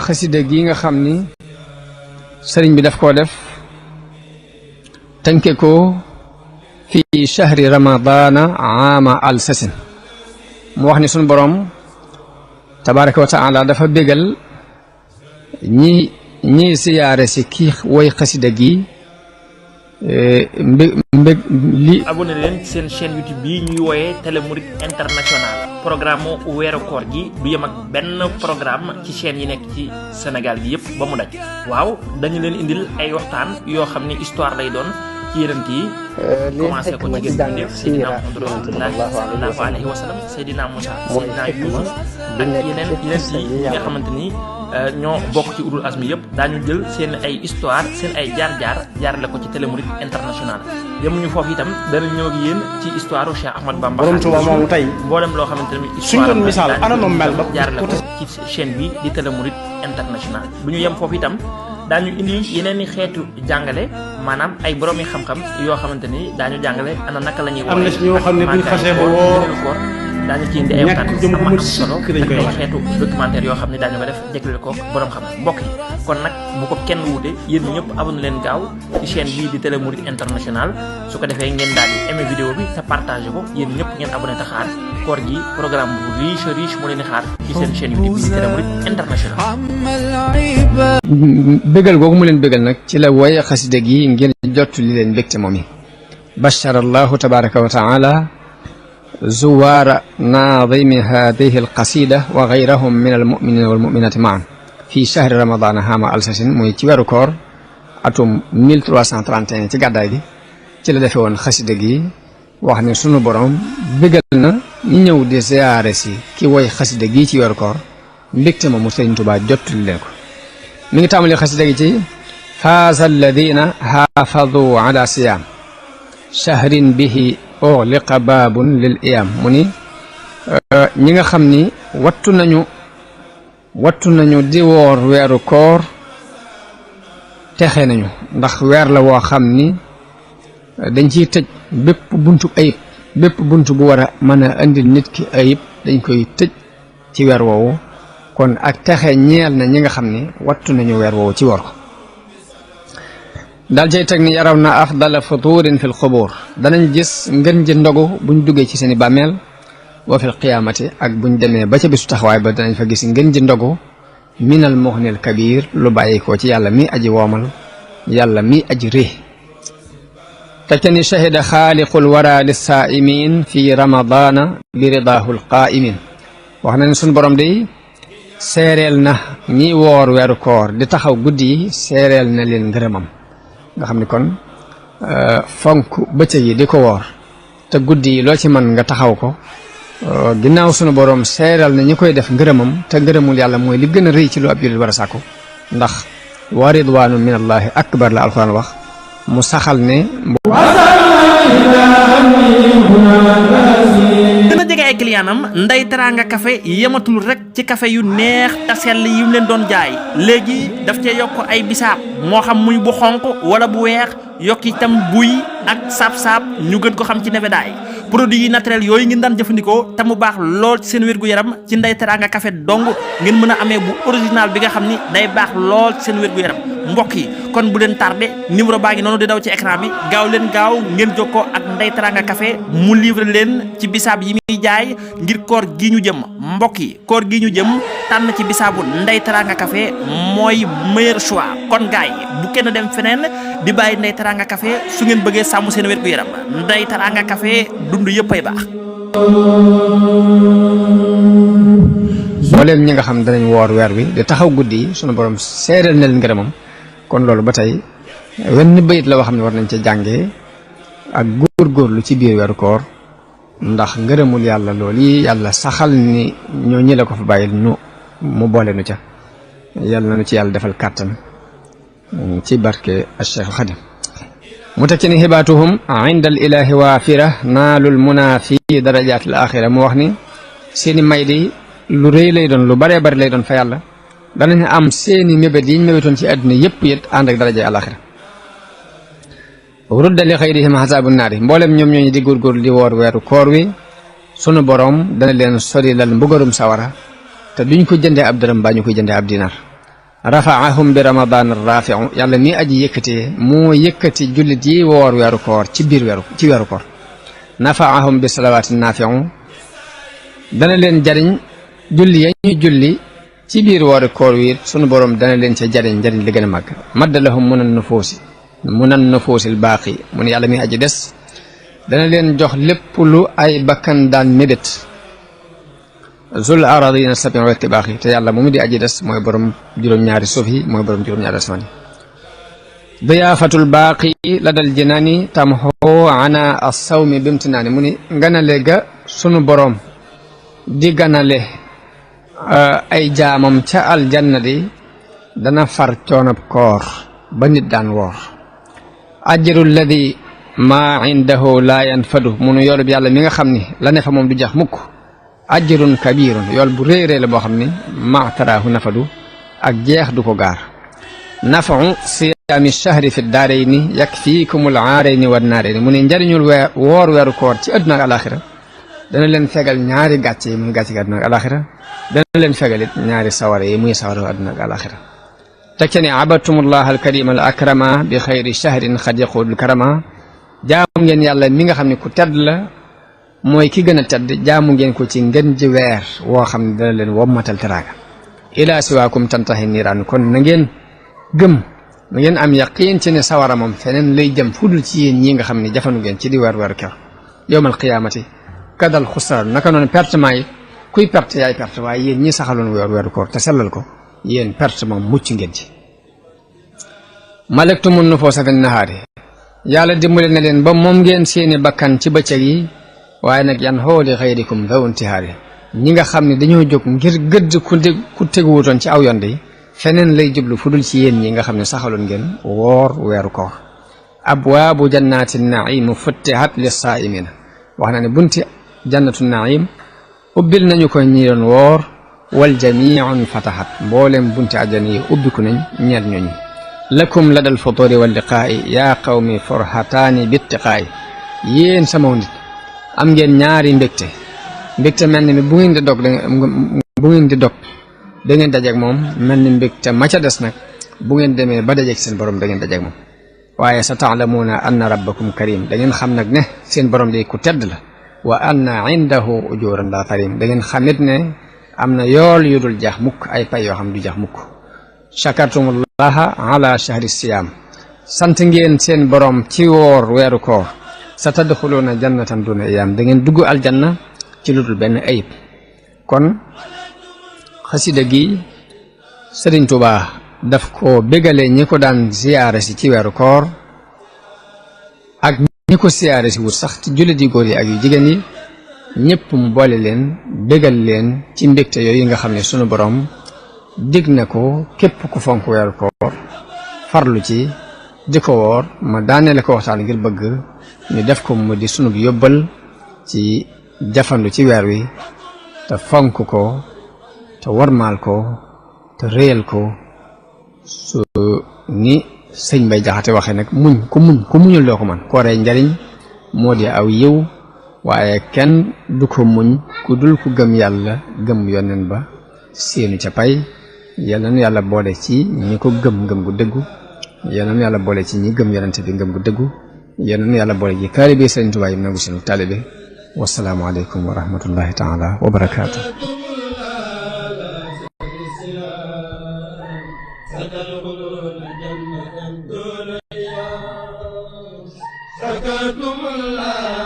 xasida gi nga xam ni sëriñ bi daf koo def tënke ko fi shahri ramadana aama alsasin mu wax ni sunu borom tabaraka wa taala dafa bégal ñi siyaare si kii woy xasida gi li abonné leen ci seen chaîne YouTube bi ñuy wooyee Télé Mouride International programme weeru koor gi du yem ak benn programme ci chaîne yi nekk ci Sénégal gi yëpp ba mu daj waaw dañu leen indil ay waxtaan yoo xam ne histoire lay doon ci yonent yi commencé ko ci gën def Seydina Muhammad sallallahu alayhi wa sallam Seydina Moussa Seydina Yusuf ak yeneen yi nga xamante ni ñoo bokk ci ulul azmi yëpp daañu jël seen ay histoire seen ay jaar-jaar jaarale ko ci Télé Mouride International yemuñu foofu itam danañ ñëw ak yéen ci histoire Cheikh Ahmad Bamba borom Tuuba moom tey mboolem loo xamante ne suñ doon misaal ana no mel ba jaarale ko ci chaîne bi di Télé Mouride International bu ñu yem foofu itam daañu indi yeneen i xeetu jàngale maanaam ay borom yi xam-xam yoo xamante ni daañu jàngale ana naka la ñuy am na ci ñoo xam ne buñ xasee ba woo daañu ci indi ay waxtaan sama am solo ak ay xeetu documentaire yoo xam ne daañu ko def jégleel ko borom xam mbokk yi kon nag bu ko kenn wuute yéen ñëpp abonné leen gaaw ci chaîne bii di Télé Mouride International su ko defee ngeen daal di aimé vidéo bi te partagé ko yéen ñëpp ngeen abonné te xaar koor gi programme bu riche mu leen di xaar ci seen chaîne YouTube bi di Télé Mouride International. bégal googu mu leen bégal nag ci la woye xasida gi ngeen jottu li leen mbégte moom yi bashara allahu tabaraka wa taala زوار ناظم هذه القصيدة وغيرهم من المؤمنين والمؤمنات معا في شهر رمضان عام السسين موي تي ويرو كور اتوم 1331 ci gàddaay gi ci la defee woon xasida gi wax ne sunu borom bégal na ñi ñëw di ziyaare si ki woy xasida gi ci weeru koor mbégte ma mu Sëriñ Tuubaa jottali leen ko mi ngi tàmbali xasida gi ci faaza alladina xaafadu ala siyaam shahrin bihi ughliqa baabun lil iyam mu ni ñi nga xam ni wattu nañu di woor weeru koor texe nañu ndax weer la woo xam ni dañ ciy tëj bépp buntu ayib bépp buntu bu war a mën a indil nit ki ayib dañ koy tëj ci weer woowu kon ak texe ñeel na ñi nga xam ni wattu nañu weer woowu ci woor ko daal cay teg ni yaraw na afdala futurin fi lxubur danañ gis ngën ji ndogu buñ duggee ci seeni bàmmeel wa fil qiyaamati ak buñ demee ba ca bisu taxawaay ba danañ fa gis ngën ji ndogu minal muxnil kabir lu bàyyi ko ci yàlla mi aji woomal yàlla mi aji rée teg ca ni shahida xaaliqul wara lissaa'imin fi ramadana bi ridaahu lqaa'imin wax na ne suñ borom day seereel na ñi woor weeru koor di taxaw guddi yi seereel na leen ngërëmam nga xam ni kon fonk bëccëg yi di ko woor te guddi yi loo ci mën nga taxaw ko ginnaaw sunu borom seeral na ñi koy def ngërëmam te ngërëmul yàlla mooy li gën a rëy ci lu ab jullit war a sàkku ndax wa ridwaanu min allahi akbar la alxuraan wax mu saxal ne gën a jege ay clientam Ndeye Teranga Café yematul rek ci café yu neex te sell yi mu leen doon jaay léegi daf cee yokk ay bisaab moo xam muy bu xonq wala bu weex yokk itam buy ak saab-saab ñu gën ko xam ci nebedaay produit yi naturel yooyu ngeen daan jëfandikoo te mu baax lool ci seen wér-gu-yaram ci Ndeye Teranga Café dong ngeen mën a amee bu original bi nga xam ni day baax lool ci seen wér-gu-yaram mbokk yi kon bu leen tardé numéro baa ngi noonu di daw ci écran bi gaaw leen gaaw ngeen jokkoo ak Ndeye Teranga Café mu livre leen ci bisaab yi muy jaay ngir koor gi ñu jëm mbokk yi koor gi ñu jëm tànn ci bisaabu Ndeye Teranga Café mooy meilleur choix kon gaay bu kenn dem feneen di bàyyi Ndeye Teranga Café su ngeen bëggee sàmm seen wér-gu-yaram Ndeye Teranga Café dund yëpp ay baax. mbooleem ñi nga xam danañ woor weer wi di taxaw guddi yi sunu borom seedal na leen ngërëmam kon loolu ba tey wenn bayit la woo xam ne war nañ ca jàngee ak góorgóorlu ci biir weeru koor ndax ngërëmul yàlla loolu yi yàlla saxal ni ñoo ñi la ko fa bàyyil mu boole nu ca yàlla na nu ci yàlla defal kàttan ci barke Cheikh Xadim mu teg ci ni xibaatuhum inda al ilahi waafira naalul muna fi darajaat al axira mu wax ni seeni may di lu rëy lay doon lu baree bari lay doon fa yàlla danañ am seeni mébét yiñ mébétoon ci àdduna yëpp it ànd ak daraja alaxira rudda li xayrihim xasaabu naari mboolem ñoom ñooñu di góorgóorlu di woor weeru koor wi sunu borom dana leen sori lal mbugarum sawara te duñ ko jëndee ab dërëm baa ñu koy jëndee ab dinar rafaahum bi ramadan rafiu yàlla mi aji yëkkatee moo yëkkati jullit yi woor weeru koor ci biir weeru koor nafaahum bi salawaati nafiu dana leen jariñ julli ya ñu julli ci biir woori koor wi sunu borom dana leen ca jariñ li gën a màgg madda lahum munan nufuusil baaqi mu ne yàlla mi aji des dana leen jox lépp lu ay bakkan daan médét zul aradina sabi wa tibaax yi te yàlla moomu di aji des mooy borom juróom-ñaari suuf yi mooy borom juróom-ñaari asmaan yi diyaafatul baaqi la dal jinaani tamxoo ana assawmi bimtinaani mu ni ganale ga sunu borom di ganale ay jaamam ca aljanna di dana far coonab koor ba nit daan woor ajru alladi maa indahu laa yanfadu munu yoolub yàlla mi nga xam ni la ne fa moom du jax mukk ajrun kabirun yool bu réy la boo xam ni maataraahu nafadu ak jeex du ko gaar nafau siyaami shahri fi daarayni yakfiikumul aarayni wa naarayni mu ne njariñul woor weeru koor ci àdduna ak alaxira dana leen fegal ñaari gàcce yi muy gàcce gi àdduna ak alaxira dana leen fegal it ñaari sawara yi muy sawara àdduna ak alaxira teg ca ne abadtumullah alkarima al akrama bi xayri shahrin xad yaqudul karama jaamu ngeen yàlla mi nga xam ne ku tedd la mooy ki gën a tedd jaamu ngeen ko ci ngën ji weer woo xam ne dana leen wommatal teraanga ila siwaakum tantahi niiraan kon na ngeen gëm na ngeen am yaqiin ci ne sawara moom feneen lay jëm fudul ci yéen ñi nga xam ne jafandu ngeen ci di weer ker yowmal qiyaamati kadal xusraan naka noonu pertement yi kuy perte yaay perte waaye yéen ñi saxaloon weeru koor te sellal ko yéen perte moom mucc ngeen ci malaktumun nufuusa fi nahaari yàlla dimbale na leen ba moom ngeen seeni bakkan ci bëccëg yi waaye nag yan xooli xayrikum daw intihaari ñi nga xam ne dañoo jóg ngir gëdd ku teguwutoon ci aw yoon yi feneen lay jublu fudul ci yéen ñi nga xam ne saxaloon ngeen woor weeru koor abwaabu jannaati naim futtihat lissaaimina wax na ne bunti jannatu naim ubbil nañu ko ñi doon woor wal jamiun fatahat mboolem bunti àjjana yi ubbiku nañ ñeel ñooñu lakum ladal futuri wal liqaa'i yaa qawmi forhataani bittiqaa'i yéen sama nit am ngeen ñaari mbégte mel ni bu ngeen di dog da ngeen dajeeg moom mel ni mbégte ma ca des nag bu ngeen demee ba dajeeg seen borom da ngeen dajeeg moom waaye sa taalamuuna anna rabbakum karim da ngeen xam nag ne seen borom day ku tedd la wa anna indahu ujuran la tarim da ngeen xamit ne am na yool yu dul jeex mukk ay pay yoo xam du jeex mukk shakartumullaha ala shahri siyam sant ngeen seen borom ci woor weeru koor sa tadxuluuna jannatan duna iyam da ngeen dugg aljanna ci lu dul benn ayib kon xasida gi Sëriñ Tuubaa daf ko bégale ñi ko daan ziyaare si ci weeru koor ak ñi ko ziyaare si wut sax ci jullit yi góor yi ak yu jigéen yi ñëpp mu boole leen bégal leen ci mbégte yooyu nga xam ne sunu borom dig na ko képp ku fonk weeru koor farlu ci di ko woor ma daanele ko waxtaan ngir bëgg ñu def ko mu di sunu yóbbal ci jafandu ci weer wi te fonk ko te warmaal ko te réyal ko su ni sëñ Bay Jaxate waxe nag ku muñul doo ko man kooree njariñ moo di aw yiw waaye kenn du ko muñ ku dul ku gëm yàlla gëm yonen ba seenu ca pay yàlla na yàlla boole ci ñi ko gëm gu dëggu yàlla na yàlla boole ci ñi gëm yonente bi ngëm gu dëggu yàlla na yàlla boole ci taalibe Sëriñ Tuubaa yi nangu seenu taalibe wasalaamu aleykum wa rahmatullahi taala wa barakaatu شكرتم الله